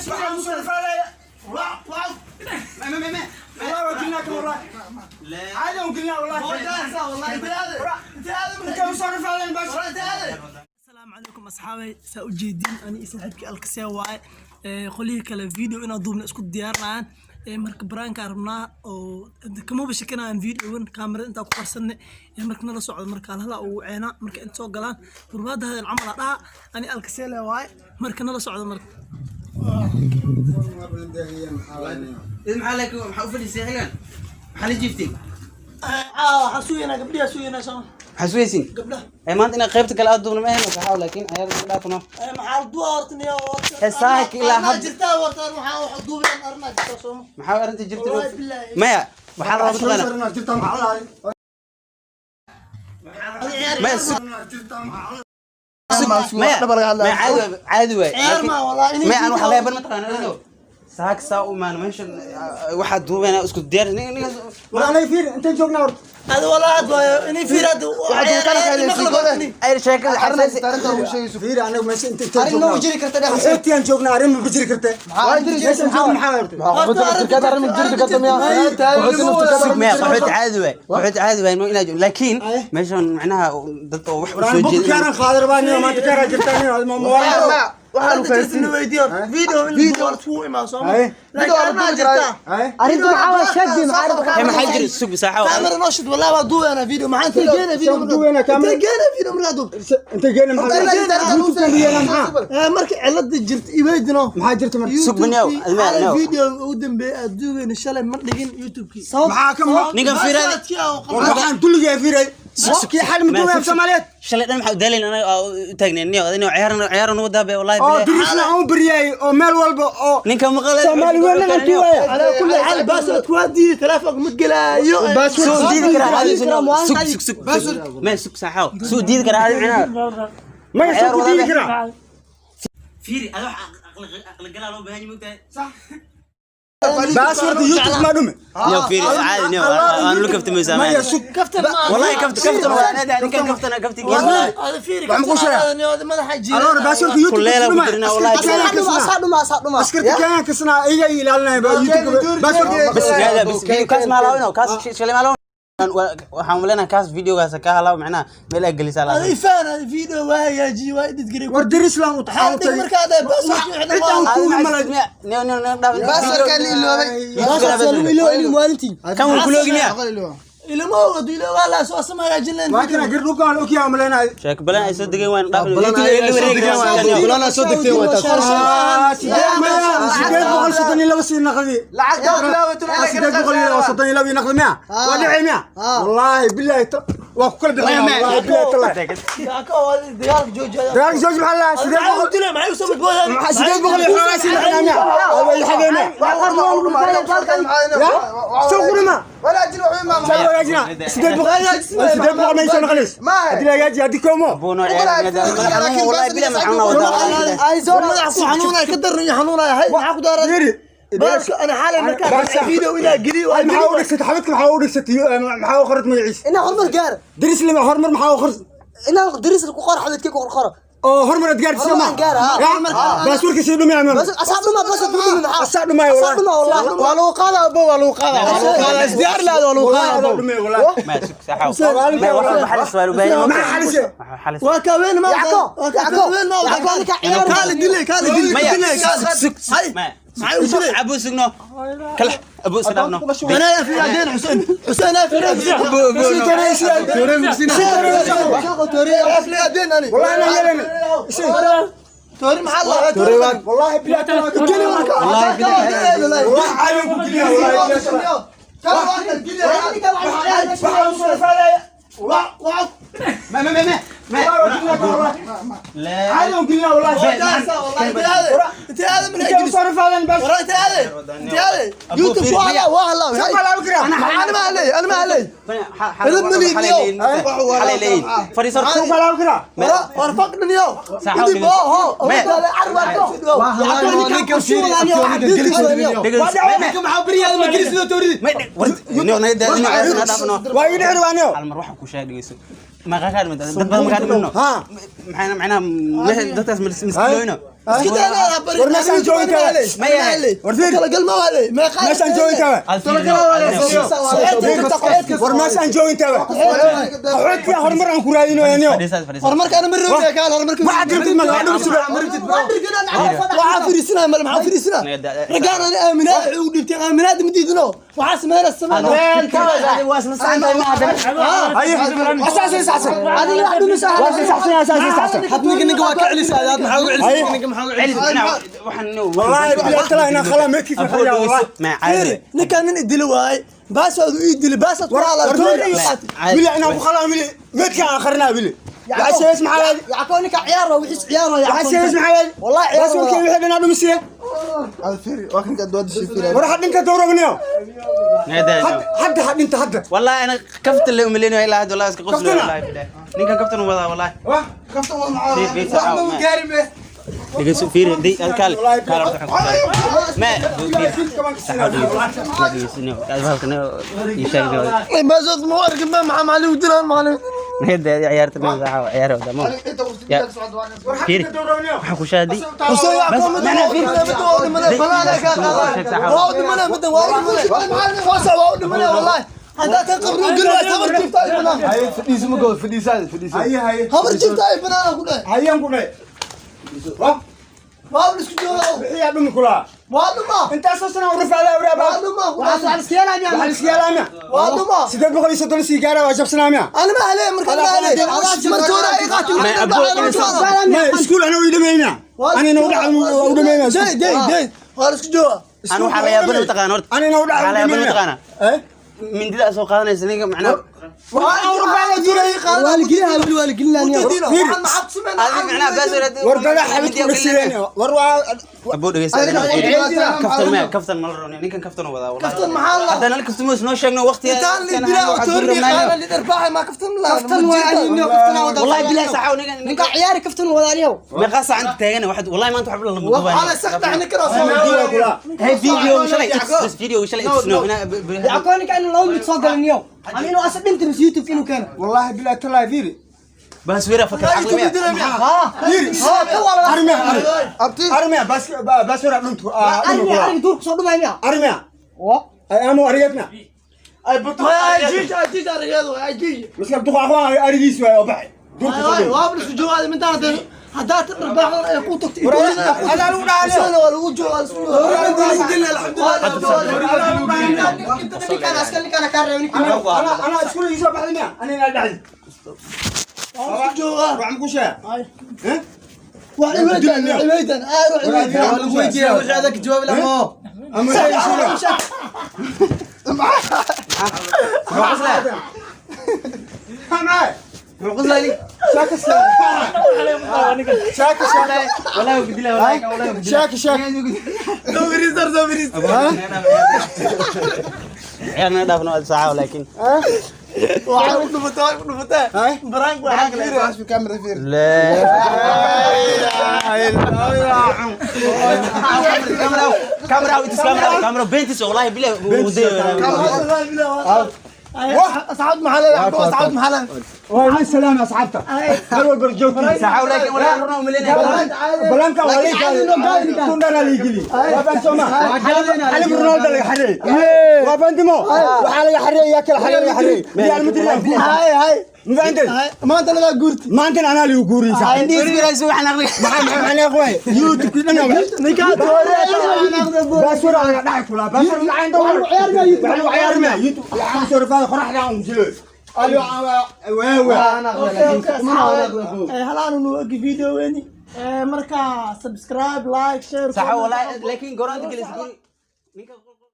Waxaan soo rafaaday. والله وكلناك والله عادي وكلنا والله. انت مصرف على بس. Asalaamu calaykum asxaabay, saa u jeediin ani iyo saaxiibkii Alkasee waaye. Qolyihii kale video inaan duubna isku diyaarinayaan. Marka prank-kaa rabnaa oo kamaba shakinayaan videogan kaamirada intaa ku qarsanay. Marka nala socdo, marka halhala ugu ceenaa marka inta soo galaan burbaada hadal camal aa dhaha ani Alkasee le waaye. Marka nala socdo marka. Maxaa laakiin maxaa u fadhiisay xilligan? Maxaa la jiiftay? Waxaa sugaynaa gabdhihaa, sugaynaa soo. Maxaa sugaysiin? Gabdhaha. Ee maanta inaad qaybta kale aad duubna ma ahayn saxaaw, laakiin ayaad iska dhaafno. Maxaa la duuba horta niyo horta? Heesaha ilaa hadda- Jirtaa horta, waxaa wax duubayaan arrinaa jirtaa sooma. Maxaa arrinta jirta? Wallahi billahi. Maya, waxaa la rabaa mataqaana Jirta maxaa? Maya, sug maya maya, caadi waay, caadi waay. Ciyaar ma wallahi inay Maya, aan waxa video- laga ban mataqaana adigo saak saa u imaan meeshan waxaa duubayna isku diyaar والله فير انت جوجنا horta. هذا والله هذا inay fiiraad. Ay sheekada xasaasi. Fiir, anagu meesha inta inta joognaa jiri karta dhex joognaa, arrin ma jiri karta meesha joogna maxaa horta? Sug, maya, qaxooti caadi waay, qaxooti caadi waay inaad laakiin meeshan macnaha dad oo wax u Waraan soo buku jeedin. kaaran qaadir baa niyo maanta kaaran jirtaa niyo ma ma. Weydiyo video in la duubo iskugu imaa sooma, laakiin arrinaa jirtaa. Arrintu maxaa waa shadi maxaa? Ee, maxaa jiri? Sug saaxo. Kaamera noo shid, wallahi waa duubaynaa video. Maxaa intee geena video? Soo duubaynaa kaamera. Intee geena video markaa duub? Inta geena maxaa YouTube geena maxaa? Marka cilada jirta iweydino. Maxaa jirta marka? Sug banyow, admaa, no. Video ugu dambeeyay aad duubayna shalay ma dhigin YouTube-kii. Maxaa ka ma Ninkan fiiraadi. Waxaan kulligay fiiray kii xal mid waa Soomaaliyeed. Shalay dhan maxaa u daalayn anaga oo u taagneen niyo adina ciyaar ciyaar nagu daabe wallahi. Oo billahi. Durisna aan bariyay oo meel walba oo ninka maqalay. Soomaali weyn aan tuwaya. على كل حال password waa diiday, telefoonka ma gelaayo. Soo diidi karaa adiga? Sug sug sug, ma sug saaxo, soo diidi karaa adiga macnaha? Ma soo ku diidi karaa? Fiiri ada wax aqli aqli galaa loo baahan yahay, mogtahay? Password YouTube ma dhume. Niyo fiiri, caadi niyo aan lu kaftamaysaa. Maya, sug. Kaftan ma. Wallahi kaftan kaftan waa ninkan kaftana kafti. هذا fiiri. Waxaan ku sheegaa. Madaxa jiira. Aloor password YouTube Kuleela ku dirnaa, wallahi. Askarta Kenya kasna iyaga ilaalinaya ba YouTube password. بس هذا بس فيديو kaas ma halaawino, kaas shalay ma halaawino. Waxaan umaleynaa kaas videogaas ka halaaw macnaha meel ay gelisaa هذا laa. ifaan هذا video waa hagaajiyey, waa edit gareey. War dirislan u Maxaa dhig markaa adaa password? Cid aan kuugi malay. Niyo niyo niyo dhaaf. Maalintii Kan wuu kuloogi miya? Ilama oga ilo waa la soo sama hagaajin leen. Waa kana girdhukaan ogyaa umaleynaya. Sheeko balan ay soo degeen waan dhaaf. soo degteen waa taas. 832 sii naqdi, 832 naqdi miya? Waa dhicay miya? Wallaahi billahi waa ku kala bixinaa, wallaahi billahi tallahi. Dagaalka joojiya. Dagaalka jooji maxaa lahaa? 800 dilay maxay u soo badboodaan? Maxaa 800 iyo xoogaa sii naqdaa miya? Waa xagee miya? Ya soo qurima soo wagaajina 800, 800 ma soo naqlis haddii la hagaajiyo haddii koomo. Buuno ciyaar wallahi billahi maxaa wadaa. Madax ku xanuunaya ka daran iyo xanuunaya hay waxaa ku daaran Yiri. baaska ana xaalay markaa video inaa geliyo. Ay, maxaa u dhigsatay xabadka? Maxaa u dhigsatay? Maxaa u qorat magaciisa? Inaa horumar gaar. Diris lima horumar maxaa u qorat? Inaa diris ku qor, xabadkii ku qor. Oo horumar aad gaartay Horumar ma aan gaar, ah. Password-ka sii dhumay ama? Bas asaa dhuma, bas dhuma maxaa? Asaa dhumay. Asaa dhuma wallahi. Waa lagu qaadaa abo, waa lagu qaadaa, waa lagu qaadaa, isdiyaar laad, waa lagu qaadaa abo. Dhumay wallahi. Ma sug saaxo, ma wax xalis waa loo baahan yahay. Maxaa xalisay? Waxa xalis. Waa kaaween ma? Yacko, waa Yacko, kaaween ma? Yacko, ninka ciyaar. Kaali dilay, kaali dilay. Maya, dilay. sug sug. Hay. Ma maxay u dilay? Abu sugno kala abu iska dhaafno. انا في عدين حسين حسين في عدين. في عدين انا. والله انا يلين. توري محل الله. والله بلا والله billahi. والله عالم ku geliya wallahi. Waxaa u soo rafaaday. Ma ma ma ma. La. عالم geliya wallahi. انت هذا من انت u soo rafaadan bas. انت هذا انت هذا يوتيوب والله والله. Ma laabi karaa. انا ما علي، انا ما علي. Xalay leeyihin fadhiiso. Ma laabi karaa. ورفقني يو. صح. Waa ii dhexri waaniyo. Hal mar waxaan ku sheegay, dhegeyso. Meeqa kaa dhimay? Dad badan makaa dhimino? Ha. Maxayna macnaha dadkaas miskiilooyno? War meeshaan joogi tahay. War fiiri. Meeshaan joogi tahay. War meeshaan joogi tahay. Qaxootiga horumar aan ku raadinayo. Horumarka ana ma rabtid kaal horumarka. Waxaad rabtid ma la dhul suga. Waxaa fariisanaa mal maxaa fariisanaa? Ragaan ana aaminaad wuxuu u dhibtay aaminaad ma diidno. Waxaa sameynaa sameynaa. Haye. Asaas asaas. Adiga wax dhumis ah. Waa saxsan asaas saxsan. Ninka ninka waa ka celisay aad maxaa uga celisay ninka maxaa uga celisay? Wallahi billahi tala inaan khala meedkii ka xariya wallahi. Fiiri, ninkaan nin idili waaye. Baasaad u idili baasaad ku War halaa. wili inaan ku khala wili meedka aan akhrina wili. Waxa sheegays maxaa waadi? Yacqoob ninka ciyaar waa wixiis ciyaar waa Waxa sheegays maxaa waadi? Wallahi ciyaar Bas warkii wixii dhanaa dhumisiye. War had dhinta dowrabniyo. Hadda had dhinta hadda. والله انا كفت اللي مليون الى هذا والله اسك قسل والله بالله نينكا كفتن ودا والله dhegeyso fiiri day alkaal kaal horta waxaan ku ma dhegeyso halkan ii sheeg Baasaad ma arkin ma maxaa macallin u dilaan macallin. niyada ciyaarta ma saxa ciyaar wada ma fiiri waxaan ku shaadi Xuseen Yacqoob mid waa u dhimanay banaana ka qaaday. Waa u dhimanay mid waa u dhimanay. Waa u dhimanay wallahi. Hadda ka qabro gel waa habar jiifta ay banaan. Haye haye. Habar jiifta ay banaan ku dhahay. Hayaan ku dhahay. Wah, Waa u isku joogaa. bixiyaa dhumi kula. Waa dhuma. Intaasoo sana u rafacdaa waraaba. Waa dhuma. Waxaa iska yeelaya. Waxaa iska yeelaya. Waa dhuma. 830 sii gaara waa jabsanaa miya? Ana ma helay marka ma helay. Marka hore ay qaatin. Ma iskuul ana u dhameynaa. Anina u dhaca u dhameynaa. Day day day. Waa isku joogaa. Ana waxaa la yaabana mataqaana horta. Anina u dhaca Waxaa la yaabana mataqaana. Eh? Mindida soo qaadanaysa ninka macnaha. Waxaa u rafacdaa jiray. Waa la gelinayaa weli waa la gelinayaa. Adiga macnaha baas War dada xabid ku dhagsideen. War waa Abuu dhegeyso. Kaftan ma kaftan ma la rabno ninkan kaftan u wadaa wallahi. Kaftan maxaa la Haddana la kaftan noo sheegno waqtiga. Intaan li dilaa oo toorni qaana li darbaaxay ma kaftan la. Kaftan waa aliino kaftan wada. Wallahi billahi saxa ninkan Ninka ciyaari kaftan wada aliyow. meeqa saac inta taagan waxaad wallahi maanta waxba lama duubaan. Ala saqtaxni karo soo. Hey video shalay bas video shalay no ina Yacqoob ninka inuu laba mid soo galiniyo. Ama inuu asad dhinta mise YouTube inuu keeno. Wallahi billahi tala fiiri. bas weera fakar caqli miya. Ha. Fiiri. Ha ka wala. Armiya armiya bas bas wara dhuntu. Armi armi duurku soo dhumay miya. Armiya. Wa. Ay amo ariyadna. Ay jiij ay jiij arigeedu ay jiij. Miska duqa aqwaan arigiis waay oo baxay. Duurku soo dhumay. Waa isku joogaa mintaan hadda darbaaxdan ay ku tagtay. Adaa lagu dhacayo. Isana waa lagu joogaa isku joogaa. Ninkaan askar ninkaan ka reeb ninkaan. Ana ana iskuul ii soo baxday miya? Ana ina dhacday. Waa isku joogaa. Waxaan ku sheegaa. Eh? Waa ciweydan ciweydan aad u ciweydan. Waa lagu weydiiyaa wixii adag jawaab la mo. Ama ay suura. Maxaa? Shaaka shaaka. Shaaka shaaka. Wallahi gudila wallahi wallahi gudila. Shaaka shaaka. Ciyaarna dhaafno saaca laakiin. Waxay u dhufatay u dhufatay. Hay? Baraank waa La كاميرا itus كاميرا كاميرا بنتس والله بالله أصحاب محلة أصحاب محلة Waa salaam asxaabta. Mar walba joogtiin. saxa laakiin wala runa umaleynaya Balanka waa leeyahay. Kun dhan la igili. Waa baan Soomaa. Xalib Ronaldo laga xareeyay. Waa bandimo. Waxaa laga xareeyay yaa kala xareeyay laga xareeyay. Real Madrid. هاي هاي Ma fahanteen? ما أنت لا قلت Maantana anaa ligu guuriyay saaxiib. indhiis birayso waxaan aqri Maxaa maxaa anaa qoy? YouTube ki dhan Baasur aan dhacay kula. Baasur dhacay inta war. Waxaa lagu ciyaarmaya YouTube. Waxaan soo rafaa qoraxda aan jilo. Ayo waa waa. Halaan uu og video weeni marka subscribe, like, share. saxa wallahi laakiin goraanta gelis guri ninka